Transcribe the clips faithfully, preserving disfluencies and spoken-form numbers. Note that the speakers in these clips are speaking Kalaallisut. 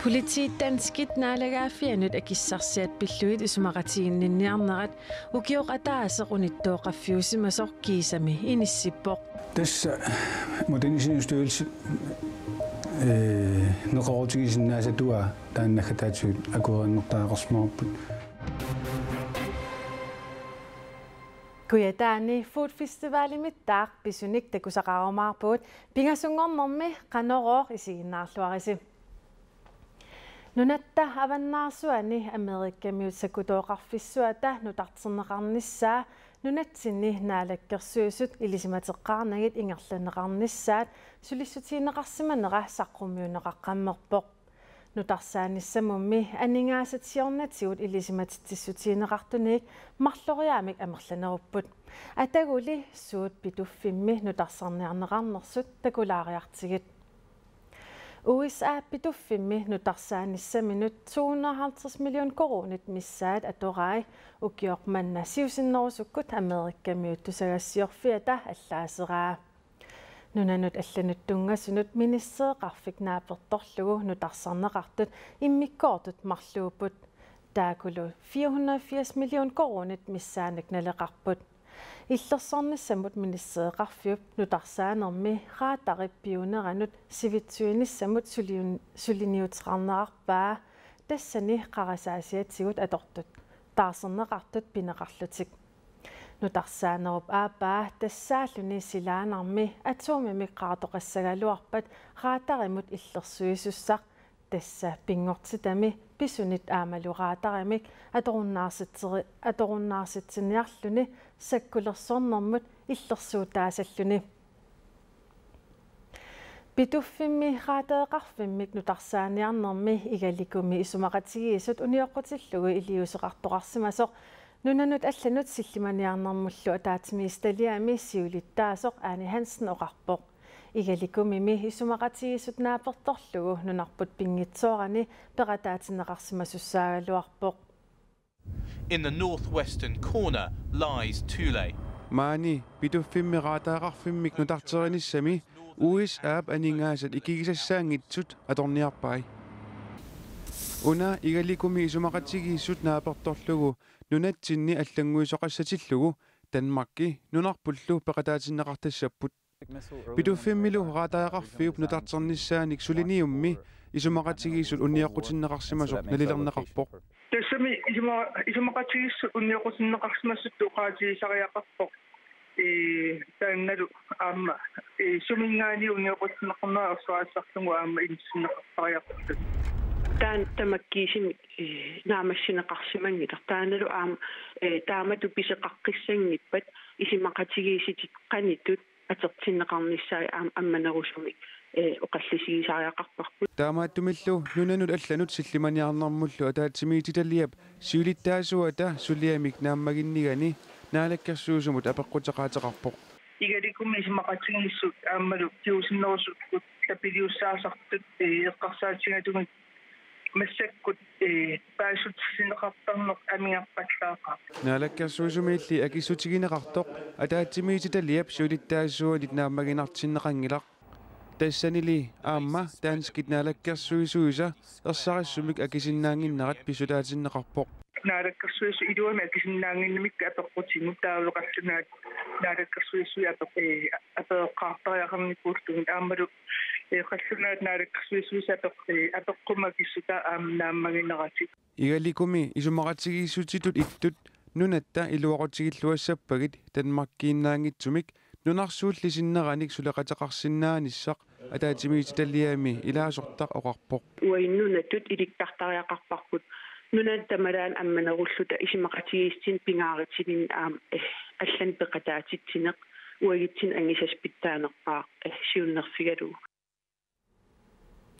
Politiit danskit naalagaaffiannut akissarsiat pillugit isumaqatiginninniarnerat ukioq ataaseq unittooqqaffiusimasoq kiisami inissippoq. Tassa Moderniseringsstyrelsen, øh, neqeroorutigisinnaasatuaa taanna naggataatigut akueriartortariaqarsimavarput. Kujataani Food Festivalimittaaq pisunik takusaqarumaarpugut, pingasunngornermi Qanorooq isiginnaarluarisi. Nunatta avannaarsuani Amerikamiut sakkutooqarfissuata nutarterneqarnissaa nunatsinni naalakkersuisut ilisimateqqaarnagit ingerlanneqarnissaat sulissutigineqarsimanera saqqummiunneqaqqammerpoq. Nutarsaanissamummi aningaasat siornatigut ilisimatitsissutigineqartunik marloriaammik amerlanerupput. Ataguli suut Pituffimmi nutarsarniarneqarnersut takulaariartigit. U S A Pituffimmi nutarsaanissaminnut to hundrede og halvtreds million koruunit missaat atorai ukioq manna siusinnerusukkut Amerikamiut tusagassiorfiata allaaseraa. Nunanut allanut tunngasunut ministereqarfik naapertorlugu nutarsarneqartut immikkoortut marluupput. Taakkulu fire hundrede og firs million koruunit missaannik naleqarput. Illersornissamut ministereqarfiup nutarsaanermi radarit piuneranut sivitsuinissamut suliun-, suliniuteqarnerarpaa, tassani qarasaasiatigut atortut taarserneqartut pineqarlutik. Nutarsaanerup aappaa tassaalluni silaannarmi atomimik qaartoqassagaluarpat radarimut illersuisussaq, tassa pinngortitami pisunit aammalu radarimik atorunnaarsitseri-, atorunnaarsitsiniarluni sakkulersornermut illersuutaasalluni. Pituffimmi radareqarfimmik nutarsaaniarnermi Igalikumi isumaqatigiissut unioqqutillugu iliuuseqartoqarsimasoq nunanut allanut sillimaniarnermullu ataatsimiititaliami siulittaasoq Ane Hansen oqarpoq. Igalikumimi isumaqatigiissut naapertorlugu nunarput pinngitsoorani peqataatinneqarsimasussaagaluarpoq. In the northwestern corner lies Thule. Maani Pituffimmi radareqarfimmik nutarterinissami U S A-p aningaasat ikigisassaanngitsut atorniarpai. Una Igalikumi isumaqatigiissut naapertorlugu nunatsinni allannguisoqassatillugu Danmarki nunarpullu peqataatinneqartassapput. Pituffimmilu radareqarfiup nutarternissaanik suliniummi isumaqatigiissut unioqqutinneqarsimasoq nalilerneqarpoq. Tassami isuma-, isumaqatigiissut unioqqutinneqarsimasutut oqaatigisariaqarpoq. Ee, taannalu aamma, ee, suminngaanniit unioqqutinneqarnera erseqqissarlugu aamma inissinneqartariaqarput. Taanna tamakkiisumik, ee, naammassineqarsimanngilaq. Taannalu aamma, ee, taamatut pisoqaqqissanngippat isumaqatigiissutit qanoq ittut atortinneqarnissaat aamma ammanerusumik, ee, oqallissigisariaqarparput. Taamaattumillu nunanut allanut sillimaniarnermullu ataatsimiititaliap siulittaasuata suliamik naammaginnigani naalakkersuisumut apeqquteqaateqarpoq. Igalikumi isumaqatigiissut aammalu kingusinnerusukkut tapiliussaasartut, ee, eqqarsaatigalugu massakkut, ee, paasissutissinneqartarneq amigarpallaaqaaq. Naalakkersuisumiilli akissutigineqartoq ataatsimiititaliap siulittaasuanit naammaginartinneqanngilaq. Tassanili aamma danskit naalakkersuisuisa ersarissumik akisinnaannginnerat pissutaatinneqarpoq. Naalakkersuisut iluamik akisinnaannginnamikku apeqqutinik taavalu qallunaat naalakkersuisui apeq-, ee, apereqqaartariaqarnikuullugit aammalu, ee, qallunaat naalakkersuisuisa apeq-, ee, apeqqummat akissutaa aamma naammagineratik. Igalikumi isumaqatigiissutitut ittut nunatta iluaqutigilluassappagit Danmarkiinnaanngitsumik nunarsuulli sinneranik suleqateqarsinnaanissaq ataatsimiititaliami ilaasortaq oqarpoq. Uagut nunatut ilikkartariaqarparput nunat tamalaat ammanerulluta isumaqatigiissutinik pingaarutinik aamma, eh, allanut peqataatitsineq uagutsinnut angusassat pitsaanerpaaq, eh, siunnerfigalugu.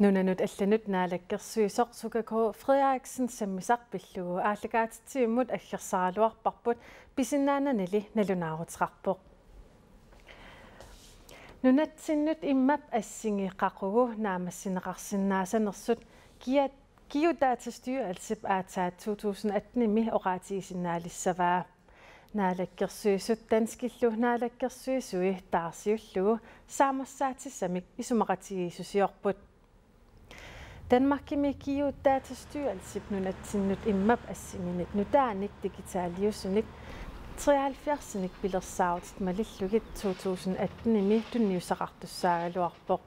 Nunanut allanut naalakkersuisoq Suka K. Frederiksen sammisaq pillugu aallakaatitsivimmut aggersaraluarparput, pisinnaananili nalunaaruteqarpoq. Nunatsinnut immap assingi qaqugu naammassineqarsinnaasanersut Kia-, Geodatastyrelsip aatsaat to tusind atten-imi oqaatigisinnaalissavaa. Naalakkersuisut danskillu naalakkersuisui taarsiullugu saammarsaatissamik isumaqatigiissusiorput. Danmarkimi Geodatastyrelsip nunatsinnut immap assinginik nutaanik digitaliusunik treoghalvfjerdsinik pilersaarutit malillugit to tusind attenimi tunniussaqartussaagaluarpoq.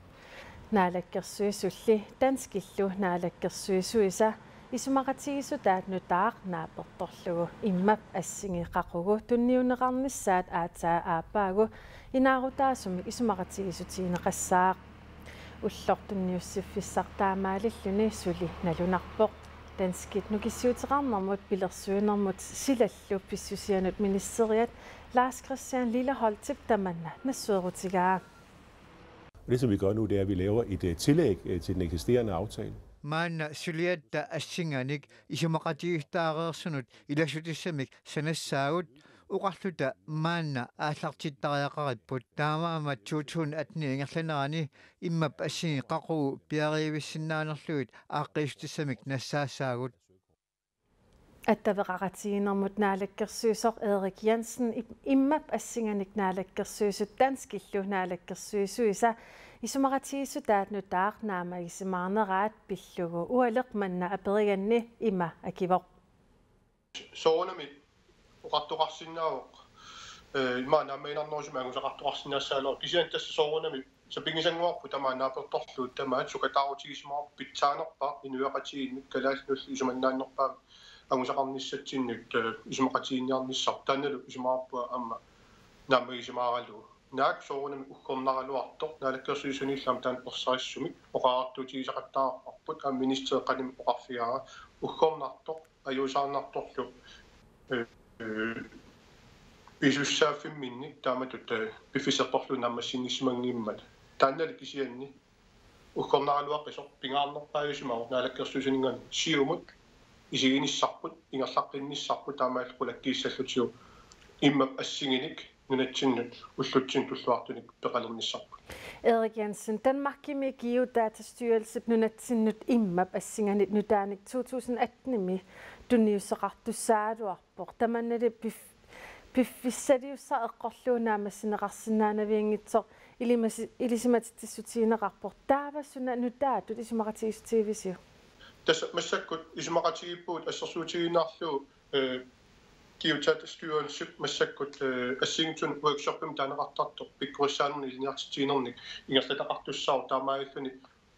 Naalakkersuisulli danskillu naalakkersuisuisa isumaqatigiissutaat nutaaq naapertorlugu immap assingi qaqugu tunniunneqarnissaat aatsaat aappaagu inaarutaasumik isumaqatigiissutigineqassaaq. Ulloq tunniussiffissaq taamaalilluni suli nalunarpoq. Danskit nukissiuteqarnermut pilersuinermut silallu pissusianut ministeriat Lars Christian Lilleholtip tamanna nassuerutigaa. Og det, som vi gør nu, det er, at vi laver et øh, tillæg øh, til den eksisterende aftale. Maanna suliatta assinganik isumaqatigiissutaareersunut ilassutissamik sanassaagut, oqarluta maanna aallartittariaqaripput, taamaammat to tusind atten ingerlanerani immap assingi qaqugu piariivissinnaanerlugit aaqqiissutissamik nassaassaagut. Attaveqaqatigiinnermut naalakkersuisoq Erik Jensen ip- immap assinganik naalakkersuisut danskillu naalakkersuisuisa isumaqatigiissutaat nutaaq naammagisimaarneraat pillugu ualeq manna aperiganni ima akivoq. Soorunami oqartoqarsinnaavoq. Ee, ima naammaginarnerusumik angusaqartoqarsinnaassagaluarpoq, kisianni tassa soorunami sapinngisannguarput tamaat naapertorlugu tamaat sukataarutigisimavarput pitsaanerpaaq inuiaqatigiinnut kalaallinullu isumannaannerpaamik angusaqarnissatsinnut ee, isumaqatiginninniarnissaq, taannalu isumaqarpunga aamma naammagisimaaralugu. Naak soorunami uggornaraluartoq naalakkersuisuniillu aamma taanna ersarissumik oqariartuutigisaqattaarparput, aamma ministeri qanimut oqarfigaara, uggornartoq ajuusaarnartorlu ee, ee, pisussaaffimminni taamatut ee, piffissartorlugu naammassinnissimanngimmat. Taannali kisianni uggornaraluaqisoq pingaarnerpaajusimavoq naalakkersuisuninngaanniit, Siumut isiginissarput, ingerlaqqinnissarput taamaalillutik qulakkiissallutigu immap assinginik nunatsinnut ullutsinnut tulluartunik peqalernissarput. Erik Jensen, Danmarkimi Geodatastyrelsip nunatsinnut immap assinganik nutaanik to tusind attenimi tunniussaqartussaagaluarpoq. Tamannali pif- piffissaliussaq eqqorlugu naammassineqarsinnaanavianngitsoq ilimasi- ilisimatitsissutigineqarpoq. Taava suna nutaatut isumaqatigiissutigivisiuk? Tassa massakkut isumaqatigiippugut assersuutigiinnarlugu ee, Geodatastyrelsip massakkut ee, assigiinngitsunik workshopimik taaneqartartoq pikkorissaanermik ilinniartitsinermik ingerlataqartussaavoq, taamaalilluni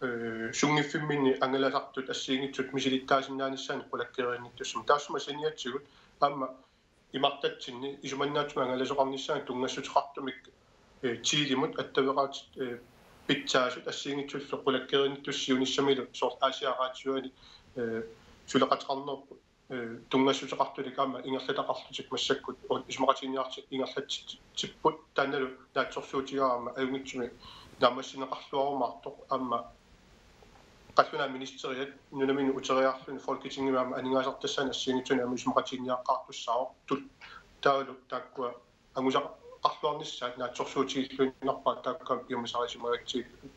ee, sunngiffimminni angalasartut assigiinngitsut misilittaasinnaanissaannik qulakkeeriinnittussami. Taassuma saniatigut aamma imartatsinni isumannaatsumik angalasoqarnissaanut tunngassuteqartumik ee, Telemut attaveqaatit ee, pitsaasut assigiinngitsullu qulakkeeriinnittussat siunissamilu, soorlu Aasiaat Radioani ee, suleqateqarnerput ee, tunngassuteqartunik aamma ingerlataqarlutik massakkut uut isumaqatiginninniarlutik ingerlatsipput, taannalu naatsorsuutigaara aamma ajunngitsumik naammassineqarluarumaartoq, aamma qallunaat ministeriat nunaminnut uteriarluni Folketingimi aamma aningaasartassaanik assigiinngitsunik aamma isumaqatiginninniaqqaartussaavoq, taavalu taakkua angusaqarluarnissaat naatsorsuutigilluinnarpaat, taakkua piumasarisimagatsigu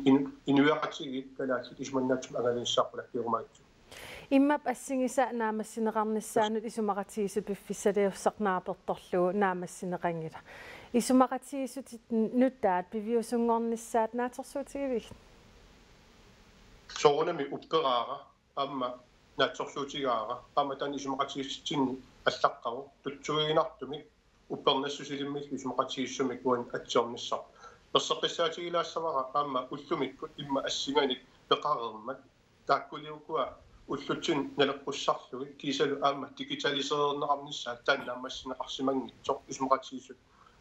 in- inuiaqatigiit kalaallit isumannaatsumik angalanissaat qulakkeerumagatsigu. Immap assingisa naammassineqarnissaanut isumaqatigiissut piffissaliussaq naapertorlugu naammassineqanngilaq. Isumaqatigiissutit nutaat piviusunngornissaat naatsorsuutigivigit? Soorunami upperaara aamma naatsorsuutigaara, aamma taanna isumaqatigiissutitsinni allaqqavoq, tutsuiginartumik uppernassusilimmillu isumaqatigiissumik uani atsiornissarput. Erseqqissaatigilaassavara aamma ullumikkut immap assinganik peqareermat, taakkuuliukkut ullutsinnut naleqqussarlugit kiisalu aamma digitaliseerneqarnissaat taanna naammassineqarsimanngitsoq isumaqatigiissut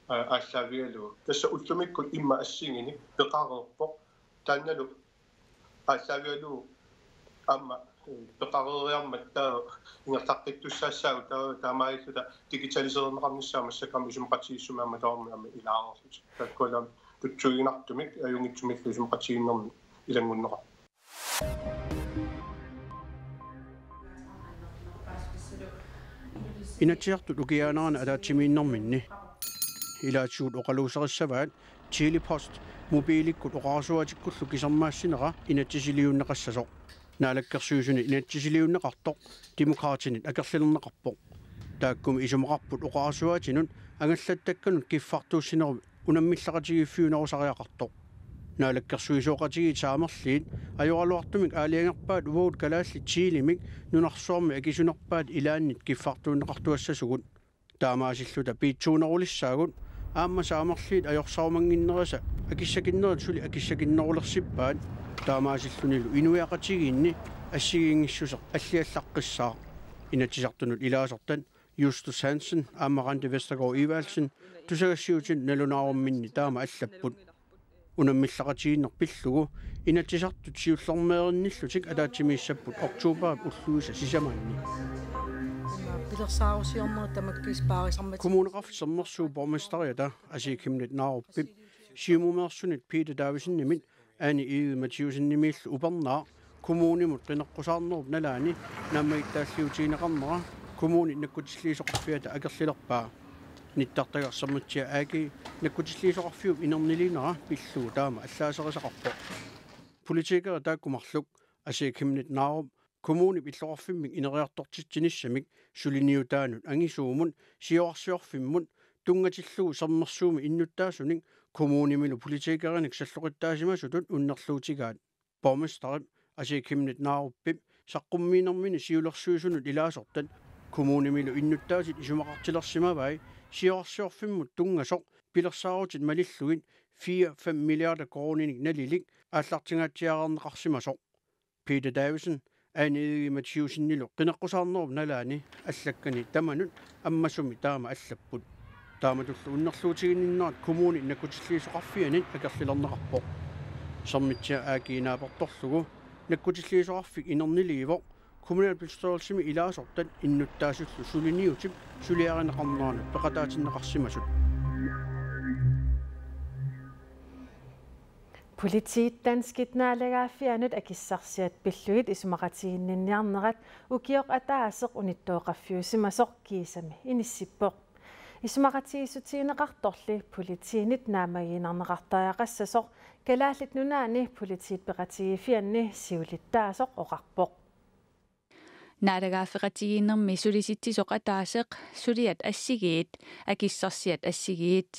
aa- aallaavigalugu. Tassa ullumikkut immap assinginik peqareerpoq, taannalu aallaavigalugu aamma ee, peqareeriarmat taava ingerlaqqittussaassaagut, taava taamaalilluta digitaliseerneqarnissaat massakkut aamma isumaqatigiissumik aamma tamarmik aamma ilaareerlutik. Taakkualu aamma tutsuiginartumik ajunngitsumillu isumaqatigiinnermik ilanngunneqarpoq. Inatsisartut ukiaanerani ataatsimiinnerminni ilaatigut oqaluuserissavaat Tele-Post mobiilikkut oqarasuaatikkullu kisermaassinera inatsisiliunneqassasoq. Naalakkersuisuni inatsisiliunneqartoq Demokraatinit akerlilerneqarpoq. Taakkumi isumaqarput oqarasuaatinut angallattakkanut kiffartuussinerup unammilleqatigiiffiunerusariaqartoq. Naalakkersuisooqatigiit Saamerliit ajoraluartumik aalajangerpaat uagut kalaallit Chilemik nunarsuarmi akisunerpaat ilaannit kiffartuunneqartuassasugut. Taamaasilluta piitsuunerulissaagut aamma Saamerliit ajorsarumannginnerisa akissakinnerit suli akissakinnerulersippaat, taamaasillunilu inuiaqatigiinni assigiinngissuseq alliallaqqissaaq. Inatsisartunut ilaasortat Justus Hansen aamma Randi Vestergaard Evaldsen tusagassiuutinut nalunaarumminni taama allapput. Unammilleqatigiinneq pillugu Inatsisartut siullermeerinnillutik ataatsimiissapput oktobarip ulluisa sisamaanni. Pilersaarusiornerit tamakkiisumik paarisarmat. Kommuneqarfik Sermersuup borgmesteriata Asii Chemnitz Narupip Siumumeersunit Peter Davidsenimit Anne Egede Mathæussenimiillu upernaaq kommunimut qineqqusaarnerup nalaani naammagittaalliutigineqarnera kommunit nakkutilliisoqarfiata akerlilerpaa. Nittartagarsermitsiaq A G nakkutilliisoqarfiup inerniliinera pillugu taama allaaserisaqarpoq. Politikerit taakku marluk Asii Chemnitz Narup kommunip illoqarfimmik ineriartortitsinissamik suliniutaanut angisuumut siorarsiorfimmut tunngatillugu Sermersuumi innuttaasunik kommunimilu politikerinik salloqittaasimasutut unnerluutigaat. Borgmesterip Asii Chemnitz Narupip saqqummiinermini siulersuisunut ilaasortat kommunimilu innuttaatit isumaqartilersimavai siorarsiorfimmut tunngasoq pilersaarutit malillugit fire fem milliarder koruuninik nalilik aallartingaatsiareerneqarsimasoq. Peter Davidsen Anne Egede Mathæussenilu qineqqusaarnerup nalaani allakkani tamanut ammasumi taama allapput. Taamatullu unnerluutiginninnerat kommunit nakkutilliisoqarfianit akerlilerneqarpoq. Sermitsiaq A G naapertorlugu nakkutilliisoqarfik inerniliivoq kommunalbestyrelsimi ilaasortat innuttaasullu suliniutip suliarineqarneranut peqataatinneqarsimasut. Politiit danskit naalagaaffiannut akissarsiat pillugit isumaqatiginninniarnerat ukioq ataaseq unittooqaffiusimasoq kiisami inissippoq. Isumaqatigiissutigineqartorli politiinit naammagiinnarneqartariaqassasoq Kalaallit Nunaanni Politiit Peqatigiiffianni siulittaasoq oqarpoq. Naalagaaffeqatigiinnermi sulisitsisoq ataaseq suliat assigiit, akissarsiat assigiit.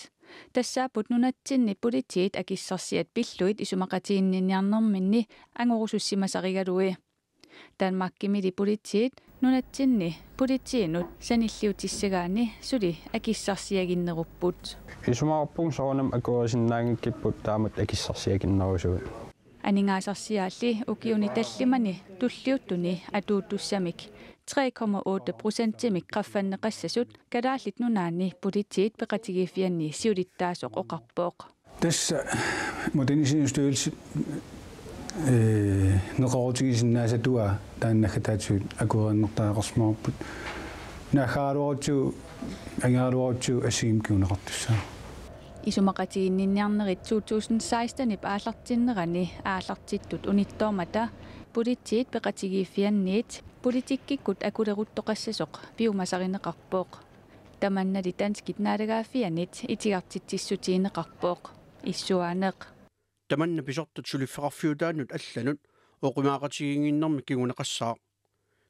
Tassaapput nunatsinni politiit akissarsiat pillugit isumaqatiginninniarnerminni angorusussimasarigalugit. Danmarkimili politiit nunatsinni politiinut sanilliutissagaanni suli akissarsiaginnerupput. Isumaqarpunga soorunami akuerisinnaanngikkipput taamatut akissarsiaginnerusugut. Aningaasarsiaalli ukiuni tallimani tulliuttuni atuuttussamik tre komma otte procentimik qaffanneqassasut Kalaallit Nunaanni Politiit Peqatigiiffianni siulittaasoq oqarpoq. Tassa Moderniseringsstyrelsen, eh, neqeroorutigisinnaasatuaa taanna naggataatigut akuerinnartariaqarsimavarput. Naaggaraluarutsigu, angeraluarutsigu assigiimmik kinguneqartussaavoq. Isumaqatiginninniarnerit to tusind sekstenip aallartinnerani aallartittut unittoormata Politiit Peqatigiiffianniit politikkikkut akuleruttoqassasoq piumasarineqarpoq. Tamannali danskit naalagaaffiannit itigartitsissutigineqarpoq. Issuaaneq. Tamanna pisortat suliffeqarfiutaannut allanut oqimaaqatigiinnginnermik kinguneqassaaq.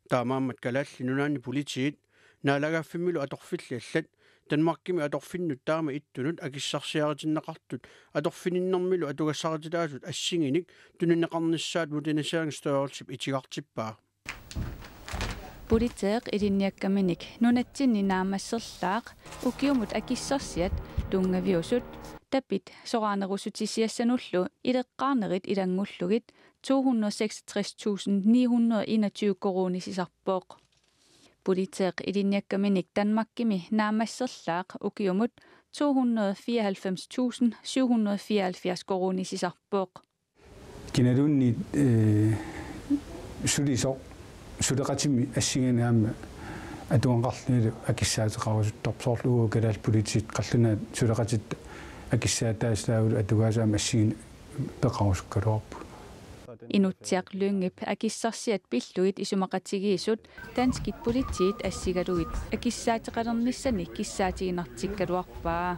Taamaammat Kalaallit Nunaanni Politiit naalagaaffimmilu atorfillit allat Danmarkimi atorfinnut taama ittunut akissarsiaritinneqartut atorfininnermilu atugassarititaasut assigiinnik tunineqarnissaat Moderniseringsstyrelsip itigartippaa. Politeeq ilinniakkaminik nunatsinni naammasserlaaq ukiumut akissarsiat tunngaviusut tapit soraanerussutisiassanullu ileqqaarnerit ilanngullugit to hundrede seksogtres tusind ni hundrede enogtyve koruunisisarpoq. Politeeq ilinniakkaminik Danmarkimi naammasserlaaq ukiumut to hundrede fireoghalvfems tusind syv hundrede fireoghalvfjerds koruunisisarpoq. Kinaluunniit, eh, sulisoq suleqatimi assigiinngitsunik aamma atugaqarlunilu akissaateqarusuttorpoq, soorlu uagut kalaallit politiit qallunaat suleqatitta akissaataasut taavalu atugaasut aamma assigiinngitsut peqarusukkaluarput. Inutsiaq Lyngep akissarsiat pillugit isumaqatigiissut danskit politiit assigalugit akissaateqalernissani kissaatiginartikkaluarpaa.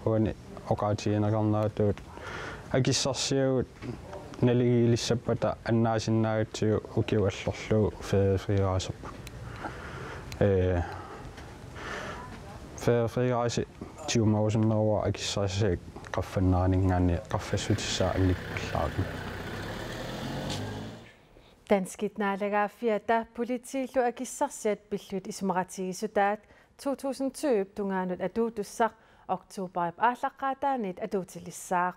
Uani oqaatigineqarneratut akissarsiagut naligiilissappata annaasinnaagatsigu ukiup allorlugu feriefriaaserput. Ee, Frederikke Rejse tiumarusunneruara akissarsiaq qaffanneraninngaanniit qaffassutissaa annikkullaarami. Danskit naalagaaffiata politiillu akissarsiat pillutik isumaqatigiissutaat to tusind tyve tungaanut atuuttussaq oktoberip aallaqqaataaniit atuutilissaaq.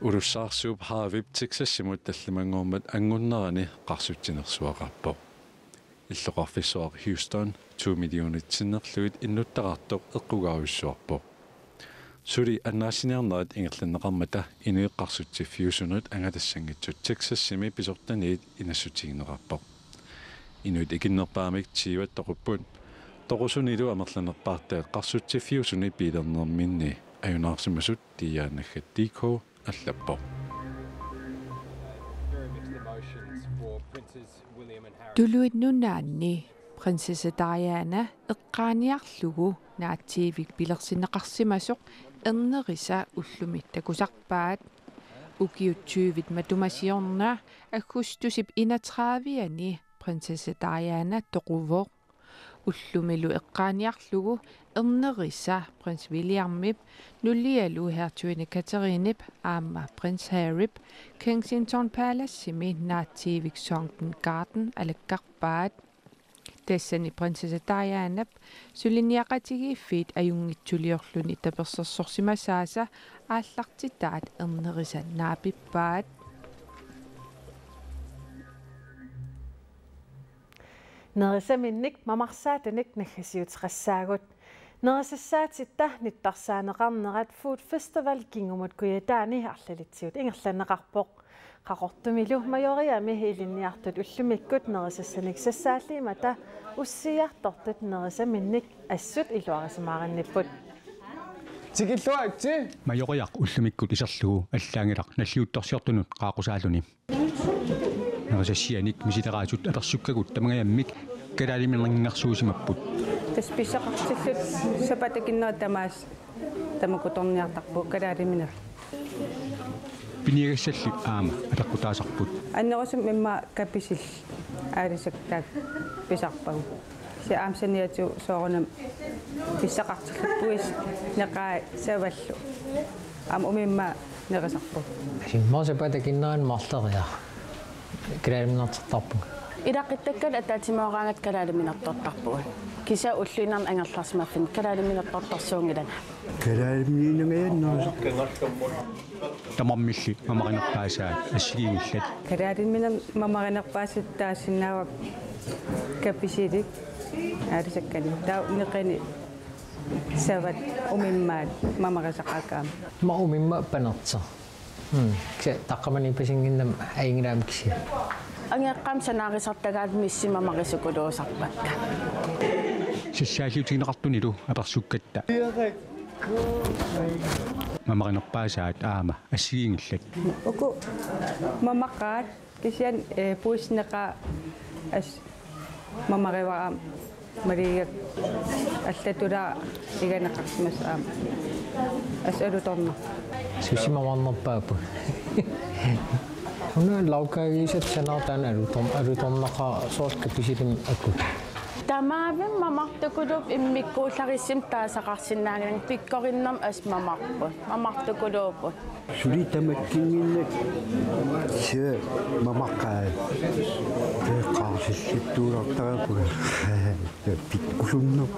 Ulussaarsuup Haavip Texasimut tallimanngormat anngunnerani qarsutsinersuaqarpoq. Illoqarfissuaq Houston to millionit sinnerlugit innuttaqartoq eqqugaarujussuarpoq. Suli annaassiniarnerit ingerlanneqarmata inuit qarsutsiffiusunut angalassanngitsut Texasimi pisortaniit inassutigineqarpoq. Inuit ikinnerpaamik tyvet toqupput. Toqusunilu amerlanerpaartaat qarsutsiffiusuni biilernerminni ajunaarsimasut T R naggat D K allappoq. Tuluit Nunaanni prinsesse Diana eqqaaniarlugu naatsiivik pilersinneqarsimasoq ernerisa ullumi takusarpaat. Ukiut tyvit matuma siorna aggustusip enogtredive-ani prinsesse Diana toquvoq. Ullumilu eqqaaniarlugu ernerisa prins Williamip nulialu hertuginde Katherinep aamma prins Harryp Kensington Palacemi naatsiivik Sunken Garden alakkarpaat. Tassani prinsesse Dianap suliniaqatigiiffiit ajunngitsuliorluni tapersersorsimasaasa aallartitaat ernerisa naapippaat. Nerisaminnik mamarsaatanik naggasiuteqassaagut. Nerisassaatitta nittarsaaneqarnerat Food Festival kingumut kujataani arlalitsigut ingerlanneqarpoq. Qaqortumilu Majoriami ilinniartut ullumikkut nerisassanik sassaallimmata ussiiartortut nerisaminnik assut iluarisimaarinnipput. Tikilluaritsi. Majoriaq ullumikkut iserlugu allaanngilaq nalliuttorsiortunut qaaqqusaaluni. Nerisassianik misileraasut apersukkagut tamangajammik kalaaliminerninngarsuusimapput. Tassa pissaqartillugu sapaatip akunnera tamaasa tamakkuutorniartarpugut kalaaliminerit. Piniagassalli aamma apeqqutaasarput. Annerusumik immaqa kapisillit aalisakkat taakku pisarpagut. Kisianni aamma saniatigut soorunami pissaqartillugu puisit neqaat savallu. Aamma umimmaat nerisarpugut. Immaqa sapaatip akunnera marloriarlunga kalaaliminertortarpugut. Ilaquttakkut ataatsimooraangatta kalaaliminertortarpugut. Kisianni ulluinnarni angerlarsimaffinni kalaaliminertortarsuunngilanga. Kalaalimineq ajornarsi. Tamarmilli mamarinerpaasaat assigiinngillat. Kalaalimineq mamarinerpaasat taassinnaavakka kapisilik aalisakkanik. Taava neqini savat umimmaat mamarisaqaakka aamma. Aamma umimmaat panertoq. Hmm. Kisianni taqqamani pisinnginnam ajunngilaq aamma kisianni. Angajoqqaamik sanaarisartagaat missi mamarisukuluusarpakka. Sassaalliutigineqartunilu apersukkatta. Mamarinerpaasaat aamma assigiinngillat. Uku mamaqaat kisianni, eh, puisit neqaat assut mamarivara aamma maligakkit allatulaarlugit iganeqarsimasoq aamma assut alutornarpoq. Susi mamarnerpaapput. Una lagkageisat sanaartaanna alutor-, alutornaqaaq soorlu kapisilimik akut. Tamavimmik mamartukuluupput immikkuullarissumik taasaqarsinnaanngilanga, pikkorinnermik assut mamarput. Mamartukuluupput. Suli tamakkinnginnakku kisianni mamaqaat. Qaarsillattuulartarapunga. Pikkusunneq.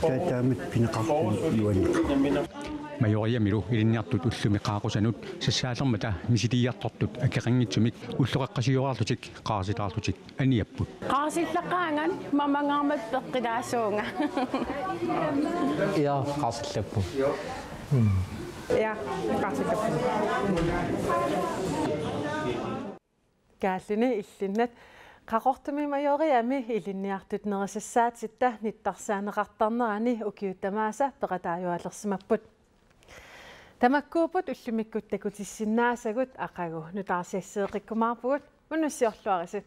Taava taamatut pineqartut nuanneqaaq. Majoriamilu ilinniartut ullumi qaaqqusanut sassaallermata misiliiartortut akeqanngitsumik ulloqeqqasioraarlutik qaarsilaarlutik aniapput. Qaarsillaqaanga, mamangaarmat peqqilaassuunga. Ja, qaarsillapput. Mm. Ja, qaarsillapput. Kaallini illinnat Qaqortumi Majoriami ilinniartut nerisassaatitta nittarsaaneqartarnerani ukiut tamaasa peqataajualersimapput. Tamakkuupput ullumikkut takutissinnaasagut, aqagu nutaarsiasseeqqikkumaarpugut, unnussiorluarisi.